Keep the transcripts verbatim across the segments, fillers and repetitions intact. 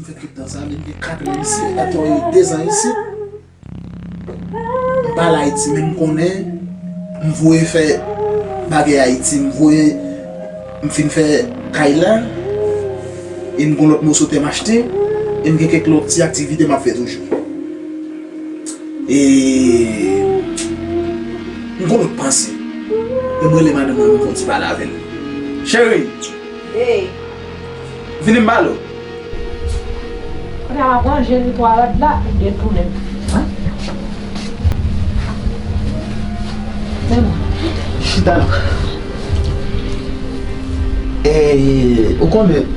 Tout tan sa, men gen kat an isit, atò, dezan isit. M pa al Ayiti, men m konnen, m voye fè bagay Ayiti, m voye, m fin fè kay la, e m gon lòt moso tè m achte, e m gen kèk lòt ti aktivite m ap fè toujou. E m gon lòt panse. E m rele madanm mwen, m fè yon ti pale avè l. Cheri! Hey! Vini m pale w. Kounye a m ap ranje netwayad la, ou detounen m. Chita la. E, ou konnen,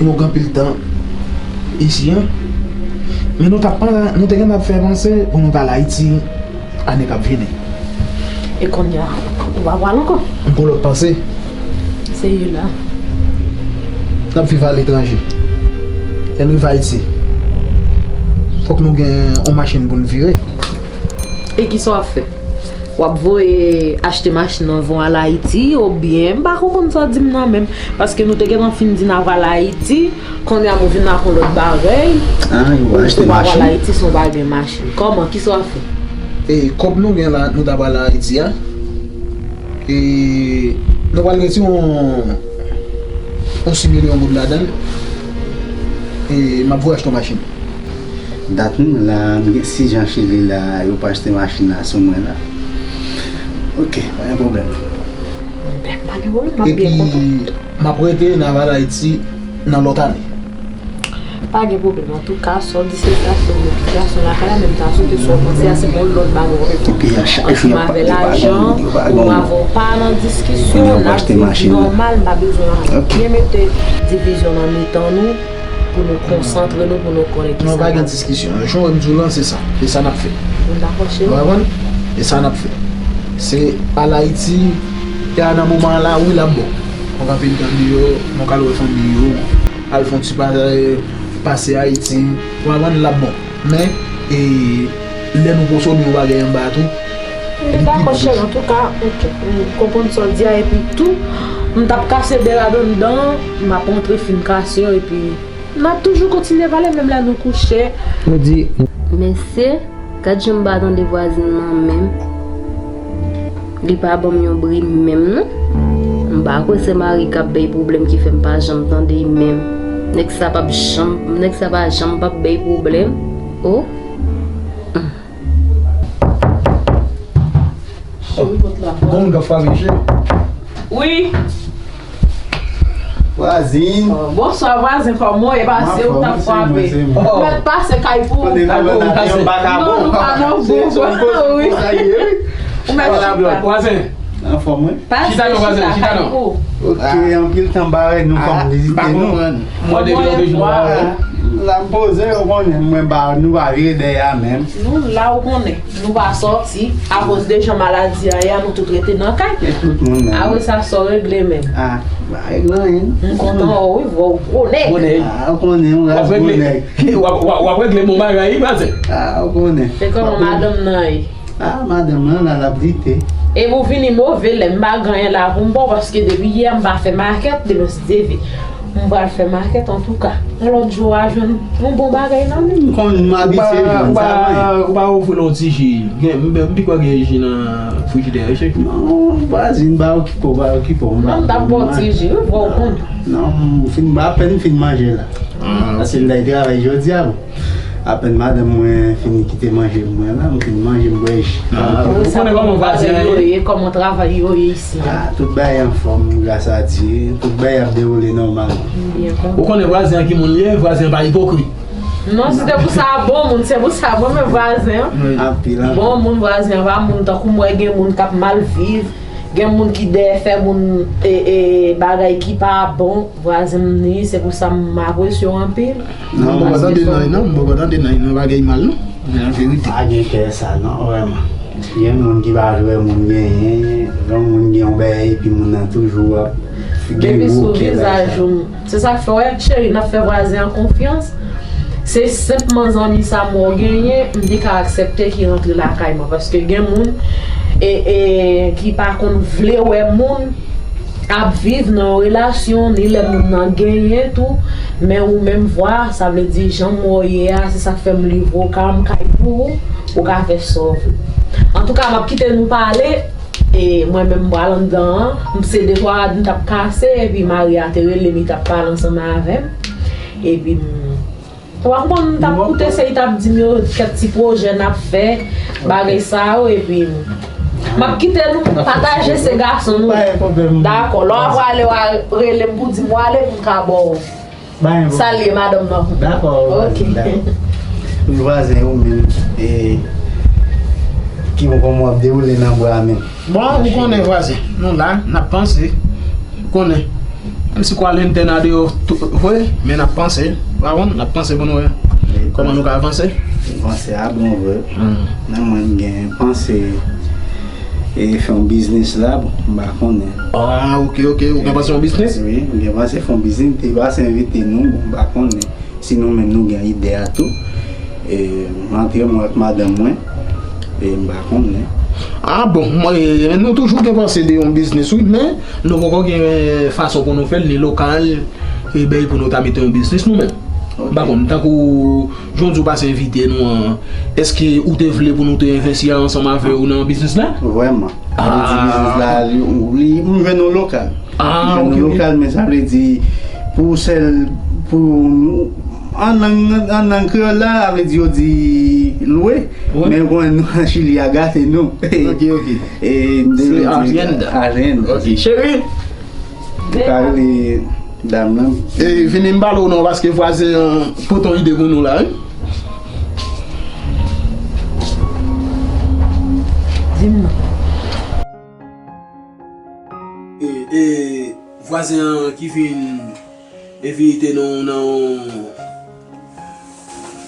nou gen anpil tan isi an. Men nou t ap, nou te gen ap fè panse pou nou t al Ayiti ane k ap vini. E kounye a, ou pa pral ankò? M gon lòt panse. Seye la. N ap viv aletranje. Lè n rive Ayiti, fòk nou gen yon machin pou n vire. E kisa w ap fè? W ap voye achte machin nan, van al Ayiti, oubyen m pa konprann sa w di m nan menm. Paske nou te gentan fin di n ap al Ayiti, kounye a m vin ak yon lòt bagay. Ah, yo achte machin. Ou pa al Ayiti san w pa gen machin. Kòman? Kisa w ap fè? E kòb nou gen la, nou ta pral Ayiti a. E nou pral retire yon, yon sis milyon goud ladan l. E m ap voye achte yon machin. Dat nou la, m gen sis jan chili la, yo pa achte machin la sou mwen la. Ok, pa gen pwoblèm. Pa gen pwoblèm, m ap byen kontan. Epi, m ap rete nan Ayiti nan lòt ane. Pa gen pwoblèm. Antouka, sa w di se sa, se yon lòt sitiyasyon lakay la, men m ta swete sa w panse a, se pa yon lòt bagay w ap fè. Ansanm avè lajan, ou avè w pa nan diskisyon, n ap viv nòmal, m pa bezwen anyen mete divizyon nan mitan nou. Pou nou konsantre nou, pou nou konnen kisa n ap fè. Non, pa gen diskisyon. Jan w wè m di w lan, se sa. Se sa n ap fè. Nou dakò, cheri? Ou konprann? Se sa n ap fè. Se al Ayiti, e a nan moman an la, wi, l ap bon. Fòk anpil tan deyò, nou ka al wè fanmi yo, al fè yon ti pa-, pase Ayiti. Ou konprann? L ap bon. Men, e, lè nou konsome yon bagay anba tou, li pi dous. Dakò, cheri, antouka, ok, m konprann sa w di a, epi tou, m t ap kase de rad anndan, m ap rantre fin kase yo, epi n ap toujou kontinye pale, menm lè nou kouche. Nou di. Mesye, gad jan m pa tande vwazin nan menm. Li pa ban m yon bri menm non. M pa kwè se mari k ap bay pwoblèm ki fè m pa janm tande menm. Nèg sa p ap janm, nèg sa pa janm p ap bay pwoblèm. Oh. Gon moun k ap frape, mesye. Wi. Vwazin. Bonswa vwazen, kòman w ye? Pase ou t ap frape. Ou mèt pase kay pou ou. Non, nou pa nan gwo. Wi. Ou mèt chita. Vwazen. Anfòm, wi. Chita non, vwazen, chita non. Ok, anpil tan m pa wè nou, fò m vizite nou. Mwen depi lòt jou la. La m poze, ou konnen, mwen pa, nou pa vire dèyè a menm. Nou la, ou konnen. Nou pa sòti akoz de jan maladi a ye a, nou tout rete nan kay. E tout moun menm. Apre sa, sa w regle menm? Ah, m pa regle anyen. M kontan wè w wi, vwè w gwo nèg. Gwo nèg. Ah, ou konnen, yon ras gwo nèg. W ap regle bon bagay wi, vwazen. Ah, ou konnen. E kòman madanm nan ye? Ah, madanm nan la, l ap lite. E pou vini move lè, m pa gen anyen la pou m ba w, paske depi yè m pa fè makèt, demen se demen. M pral fè makèt, antouka. Yon lòt jou, w a jwenn yon bon bagay nan men m. Konn m abitye jwenn sa, wi. Ou pa ofri l yon ti ji? M pi kwè gen ji nan frijidè a, cheri. Non, vwazin, pa okipe w, pa okipe w. Non, m t ap ba w ti ji, wi, fò w konn. Non, m fin, apèn m fin manje la. Paske m t al travay jodi a, bon. Apèn madanm mwen fini kite manje pou mwen la, m fin manje, m bwè ji. Ah, ou konnen kòman vwazin an ye? Kòman travay yo ye isi a? Ah, tout bagay anfòm, gras a Dye. Tout bagay ap dewoule nòmalman. Ou konnen vwazin an ki moun li ye? Vwazin an pa ipokrit. Non, se te pou sa bon moun, se pou sa mwen menm vwazin an. Anpil, anpil. Bon moun, vwazin an pa moun tankou m wè gen moun k ap mal viv, gen moun ki dèyè fè moun, e, e, bagay ki pa bon. Vwazen m li, se pou sa m apresye w anpil. Non, m poko tande nan, non, m poko tande nan, nan bagay mal, non. Nan verite. Pa gen kè sa, non, vrèman. Gen moun ki pa vle wè moun genyen, lè moun gen yon bagay, epi moun nan toujou ap gen gwo kè bagay sa. Se sa k fè, wè, cheri, n ap fè vwazen an konfyans. Se senpman zanmi sa m wè w genyen, m te ka aksepte ki rantre lakay mwen. Paske gen moun, e, e, ki pa konn vle wè moun, ap viv nan yon relasyon, ni lè moun nan genyen tou, men ou menm vwa, sa vle di jan m wè w ye a, se sa k fè m livre w ka m kay pou ou, ou ka fè sa w vle. Antouka, m ap kite nou pale, e mwen menm m pral anndan an, m se de twa rad m t ap kase, epi mari a te rele m, li t ap pale ansanm avè m, epi m Ou pa konprann, m t ap koute se li t ap di m yo kèk ti pwojè n ap fè, bagay sa yo, epi m ap kite nou pataje se gason nou. Pa gen pwoblèm. Dakò, lè w ap prale, w a rele m pou di m w ale, m ka ba w. Pa gen pwoblèm. Salye madanm nan pou mwen. Dakò, ok. Vwazen, dakò. Wi, vwazen, ou menm, e, ki bon, kòman w ap dewoule nan bwa a menm? Bon, ou konnen vwazen, nou la, n ap panse, ou konnen. Menm si kwalentenn an deyò tou vre, men n ap panse, ou pa konn, n ap panse pou nou wè kòman nou ka avanse. Panse a bon vre. Hmm. Men mwen m gen panse e fè yon biznis la, bon, m pa konnen. Ah, ok, ok, ou gen panse yon biznis? Wi, m gen panse fè yon biznis, m te pase envite nou, bon, m pa konnen. Si nou menm nou gen ide a tou, e, antre mwen ak madanm mwen, e, m pa konnen. Ah bon, mwen, e, nou toujou gen panse de yon biznis, wi, men nou poko gen, e, fason pou nou fè l, ni lokal, e, bay pou nou ta mete yon biznis nou menm. Ok. M pa konn, tankou jan w di w pase envite nou an, èske ou te vle pou nou te envesti ansanm avè w nan biznis la? Vrèman. Sa vle di biznis la, li, li, m jwenn yon lokal. Ah, ok, ok. M jwenn yon lokal, men sa vle di, pou sèl, pou, an lang, an lang kreyòl la, sa vle di yo di lwe. Wi. Men ou konnen nou an Chili a gate nou. Ok, ok. E, m te vle di arriendo. Arriendo. Ok, cheri. Ou ka rele dam nan. E, vini m pale w non, paske vwazen an pote yon ide pou nou la, wi. Di m non. E, e, vwazen an ki vin envite nou nan,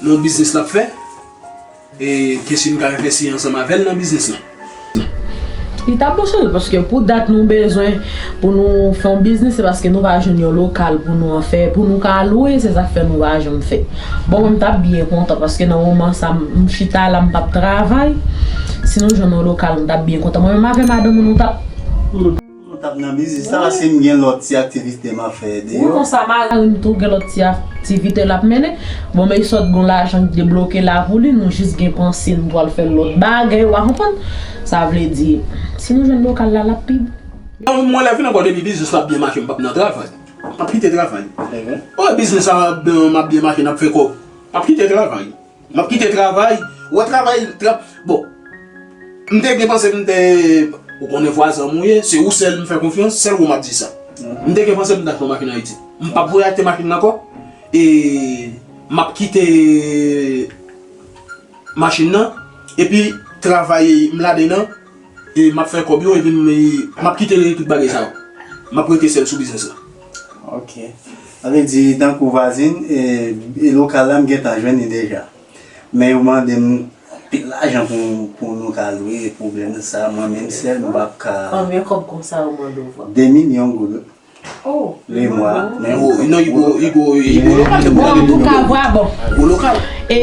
nan yon biznis l ap fè. E, ke si n ka envesti ansanm avè l nan biznis lan. Li t ap bon cheri, paske pou dat nou bezwen pou nou fè yon biznis, se paske nou pa jwenn yon lokal pou nou an fè, pou nou ka lwe, se sa k fè nou pa janm fè. Bon, mwen m t ap byen kontan, paske nan moman sa, m, m chita la, m p ap travay. Si nou jwenn yon lokal, m t ap byen kontan. Mwen menm avè madanm mwen, nou t ap Nou t ap nan biznis la, paske m gen lòt ti aktivite m ap fè deyò. Wi, konsa mari m tou gen lòt ti aktivite l ap mennen. Bon, men li sot gon lajan ki debloke la pou li, nou jis gen panse nou pral fè lòt bagay, ou pa konprann? Sa vle di, si nou jwenn lokal la, l ap pi bon. Mwen lè vin ankò depi biznis la ap byen mache, m p ap nan travay. M p ap kite travay. Wi, biznis la ap byen, m ap byen mache, n ap fè kòb. M p ap kite travay. M ap kite travay. Ou wè travay, tra-, bon. M te gen panse m te, ou konnen vwazen m ou ye, se ou sèl m fè konfyans, sèl ou m ap di sa. Mhm. M te gen panse m t achte yon machin Ayiti. M p ap voye achte machin nan ankò. E m ap kite machin nan, epi travay m ladan an, e m ap fè kòb yo, epi m, m ap kite tout bagay sa yo. M ap rete sèl sou biznis la. Ok. Sa vle di, tankou vwazin, e, e lokal la, m gentan jwenn li deja. Men yo mande m anpil lajan pou, pou nou ka lwe, pwoblèm sa, mwen menm sèl, m p ap ka. Konbyen kòb konsa yo mande w, vre? De milyon goud. Oh, le mwa, men. Oh, non, li gwo, li gwo, li gwo lokal, li gwo. Bon, antouka, vwa bon. Gwo lokal. E,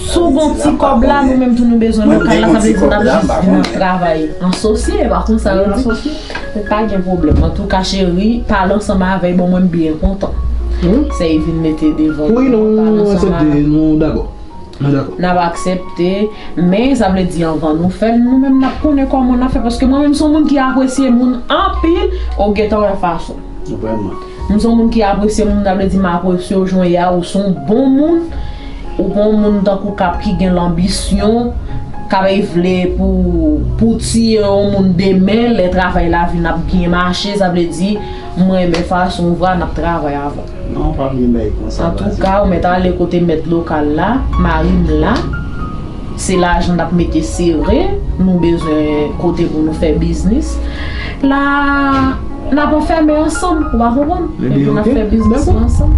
sou gon ti kòb la, nou menm tou nou bezwen lokal la, sa vle di n ap jis vin ap travay asosye, pa konsa yo di. Men pa gen pwoblèm. Antouka, cheri, pale ansanm avè l, bon, mwen m byen kontan. Hmm? Sa li vin mete devan nou, pale ansanm avè l. Wi, nou aksepte, nou dakò. Nou dakò. N ap aksepte, men sa vle di anvan nou fè l, nou menm n ap konnen kòman n ap fè, paske mwen menm se yon moun ki apresye moun anpil, ou gentan wè fason. Vrèman. M se yon moun ki apresye moun, sa vle di m apresye w jan w ye a, ou se yon bon moun, ou pa yon moun tankou k ap ki gen lanbisyon, k ap vle pou, pou tiye yon moun demen, lè travay la vin ap byen mache, sa vle di, m renmen fason w vwa n ap travay avè w. Non, pa vle bay konsa. Antouka, ou mèt ale kote mèt lokal la, mari m la. Se lajan n ap mete sere, nou bezwen kote pou nou fè biznis. La, n ap anfèmen ansanm, ou pa konprann? Epi n ap fè biznis nou ansanm.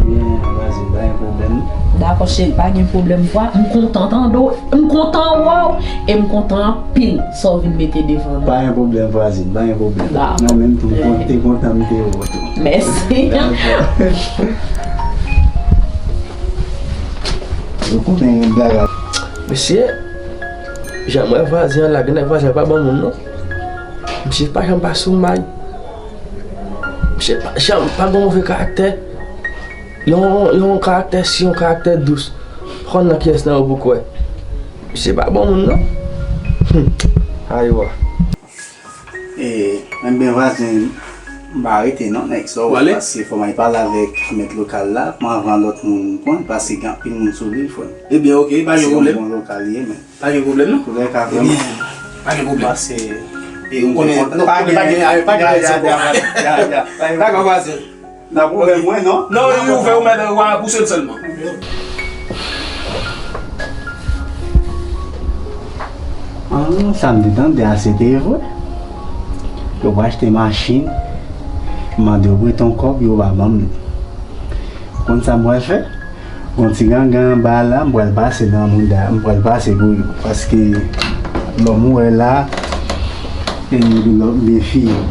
Ebyen, vwazin, pa gen pwoblèm. Dakò, cheri, pa gen pwoblèm, vwa. M kontan tande w, m kontan wè w, e m kontan anpil sa w vin mete devan nou. Pa gen pwoblèm, vwazin, pa gen pwoblèm. Dakò. Mwen menm tou, m te kontan m te wè w tou. Mèsi. Dakò. Ou konnen bagay. Mesye, jan m wè vwazen an la, gen nèg vwazen an pa bon moun non. Misye pa janm pa sou may. Misye pa janm pa gen move karaktè. Yon, yon karaktè si, yon karaktè dous. Konn nan kiyès nan yo pou kwè. Misye pa bon moun, non. Hum. Ayiwa. E, mwen byen vwazen, m pa rete non, nèg sa. Paske fò m al pale avèk mèt lokal la, pou m anvan lòt moun konn, paske gen anpil moun sou li, frè m. Ebyen, oke, pa gen pwoblèm. Se yon bon lokal li ye, men. Pa gen pwoblèm, non? Toulèka, vrèman. Ebyen, pa gen pwoblèm. Paske, e, ou konnen, pa gen, pa gen, pa gen, pa gen, pa gen, pa gen, N ap ouvè mwen, non? Non, li ouvè, ou mèt, w a pouse l sèlman. Ah, sa m te tande a, se te vre. Yo pou achte machin, m mande yo prete yon kòb, yo pa ban m li. Ou konn sa m pral fè? Gon ti gangan anba la, m pral pase nan mouda, m pral pase pou yo. Paske lòm ou wè la, e lòm defi yo.